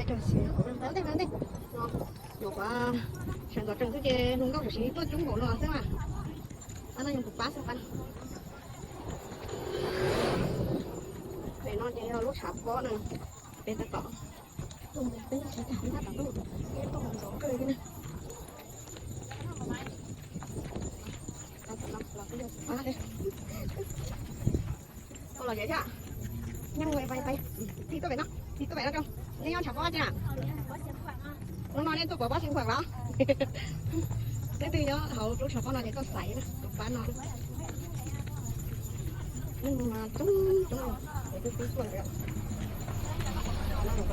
Ntej, ntej, ntej. No, nyuam qhuav sawv ntxov tsees xwb ces hluas nkauj tam sim tuaj coob npaum no xwb mas. Qab no yog kuv pab xwb qab no. Pem no ces yog lub tshav pob na, peb tab tom tuaj, peb tab tom tuaj, peb tuaj mus ntxov kawg li na. Tab tom no los twb yog tshav pob thiab. Koj los zem thiab. Nyeej, pais, pais, pais. Tig tuaj pem no, tig tuaj pem no rau. Nej nyob tshav pob tsi na? Hnub no nej tuaj pov pob xyeem khuam los? Leej twg nyob hauv lub tshav pob no ces tuaj xaiv na, tus pab no. Neeg mas coob coob, es twb twb tuaj lawm.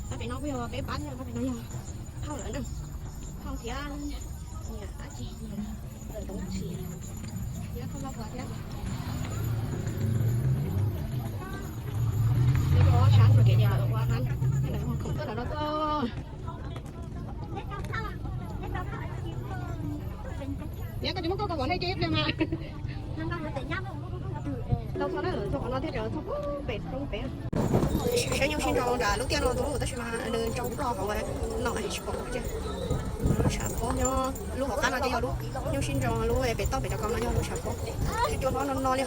Qab pem no kuj yog peb pab thiab, qab pem no yog thauj lawm na, thauj thiab, niam dab tsi, lawm toov tshis thiab, thauj loj kua thiab. Sab ntsuag kev ces lawv ua na, lawv khoom tuaj lawm no tuaj. Niam, koj tsis muab koj kaus vos nej cia ib pliag mas. Tau txog na, txog qhov no thiab, txog pem roob pem. Saib nyuj sib nraus nram lub tiaj no tus lub tab sis mas nws nraus ploj hauv no tsis pom ua cas. Tshav pob nyob lub hauv qab no ces yog lub nyuj sib nraus, lub pem toj pem cov kaus no yog lub tshav pob. Cua hlob no no li.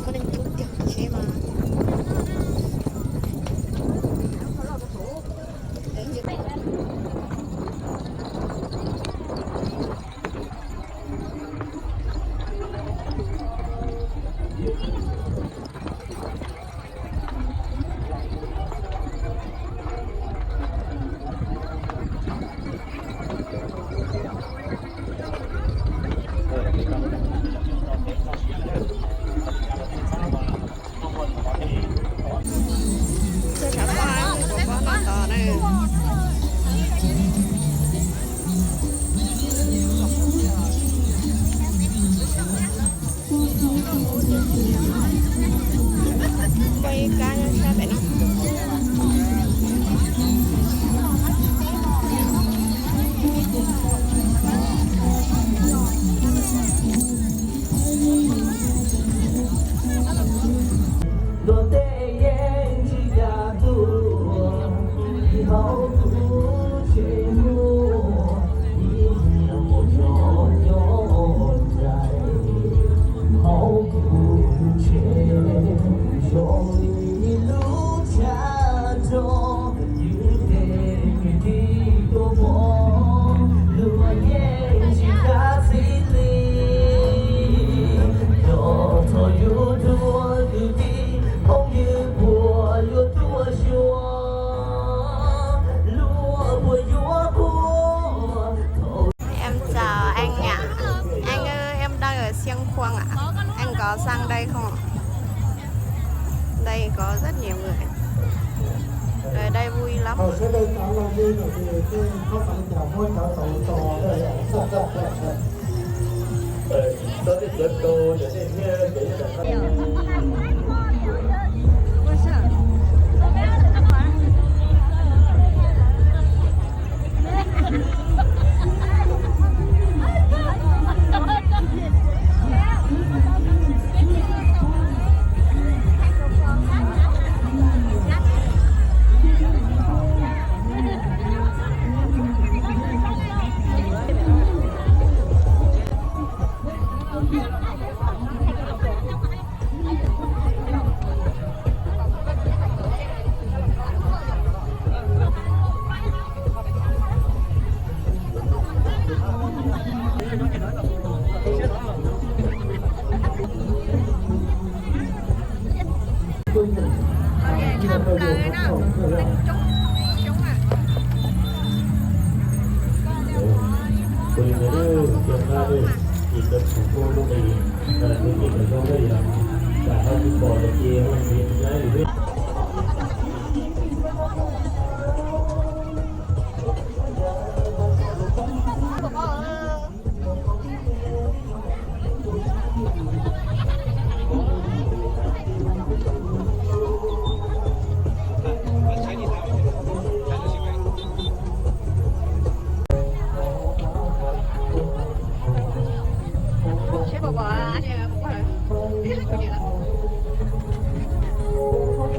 Koj leej coob tiag ces mas Tuaj tshav pob, tuaj tshav pob no tos na. Koj ib kab nyob sab pem no. Luag tej yeej tsis kam tuaj, hauv kuv tsev muaj ib niag muaj cov nyob nraim. Hauv kuv tsev zoo li lub tshav rog, ywj tej kwv tij tuaj pom, luag yeej tsis kam txim li. Nco txog yus tug kwv tij phooj ywg puas yuav tuaj xyuas, luag puas yuav quaj. Em chào anh ạ. Anh ơi, em đang ở Siêng Khương ạ. Anh có sang đây không ạ? Đây có rất nhiều người. Ở đây vui lắm. Thaj plaws no, neeg coob, coob na. Seb puas pom, seb puas pom.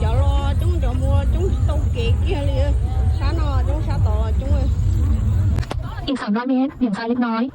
Cov los coob nrov muag coob tsis tau kev kiag li. Sab no coob sab tod los coob. Im khoảng năm mươi mét, điểm dừng lịch nói.